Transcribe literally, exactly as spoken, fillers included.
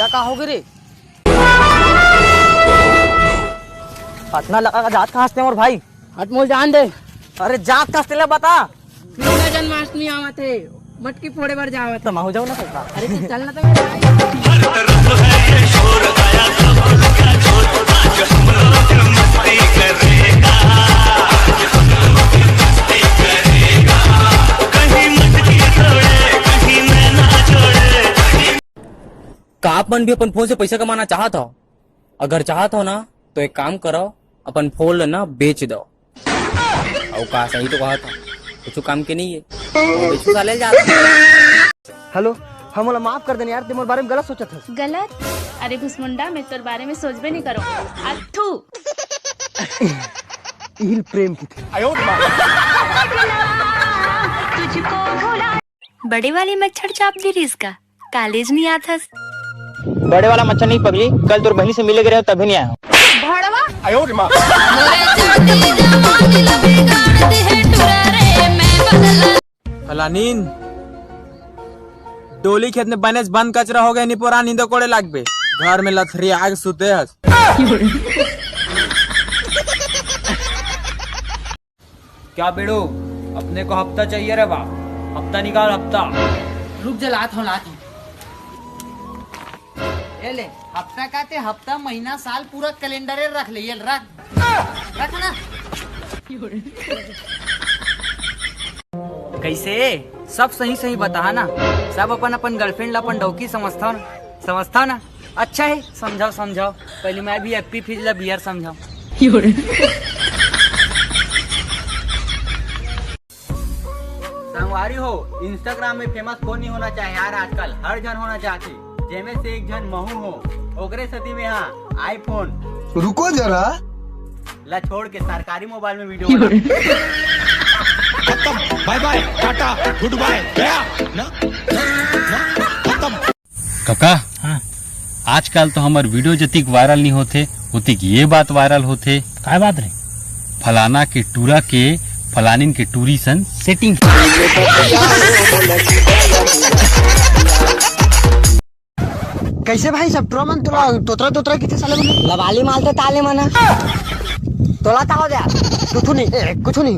का होगे रे? अतना लगा का जात कहाँ से मोर भाई? हट मोर जान दे। अरे जात कहाँ से ले बता। कृष्ण जन्माष्टमी आवत हे, मटकी फोड़े बर जावत हे। तो महू जाओ ना तो का? अरे तो चल ना तो मेरे भाई। का आप मन भी अपन फोन से पैसा कमाना चाहत हो? अगर चाहत हो ना, तो एक काम करो, अपन फोन ल ना बेच दो। अउ का, सही तो कहा था, कुछ काम के नहीं है, वो बेचो साले, जा। हेलो, हम ओला माफ कर देना यार, ते मोर बारे में गलत सोचत हस। गलत? अरे भुसमुंडा, मैं तोर बारे में सोचबे नहीं करो। अथू। इहिल प्रेम की थी। बड़े वाले मच्छर चाप दे रिस का, कॉलेज नहीं आथस। बड़े वाला मच्छर नहीं पगली, कल तोर बहनी से मिले गए रहे तभी नहीं आया हूँ। फलानीन, डोली खेत में बनेच बन कचरा हो गए, निपोरा नींद कोड़े लागबे, घर में लथरी आग सुते हस। क्या बेड़ू, अपने को हफ्ता चाहिए रे बा, हफ्ता निकाल हफ्ता। रुक जा, लात हूँ, लात हूँ। ए ले, हफ्ता का ते हफ्ता, महीना, साल, पूरा कैलेंडर रख ले, ये रख, रख ना। कैसे? सब सही सही बता ना, सब अपन अपन गर्लफ्रेंड ला अपन डौकी समझता ना, समझता ना। अच्छा है, समझाओ समझाओ, पहले मैं भी एप्पी फिज ला बियर समझाओ। संगवारी हो, Instagram में फेमस कोई नहीं होना चाहे यार, आजकल हर जन होना चाहते, जेमे से एक जन महू हो, ओकरे सती में हाँ iPhone रुको जरा। ला छोड़ के सरकारी मोबाइल में वीडियो बना। खत्म, बाय बाय, टाटा, गुड बाय, गया ना, ना, खत्म। कका, हाँ। आजकल तो हमर वीडियो जतिक वायरल नहीं होथे, उतिक ये बात वायरल होथे। काय बात रे? फलाना के टूरा के फलानिन के टूरी सन सेटिंग। कैसे भाई सब टूरा मन तोला तोतरा तोतरा किथे साले मन? लबाली मालते ताले मना। तोला ताओ दे। कुछ नहीं, ए, कुछ नहीं।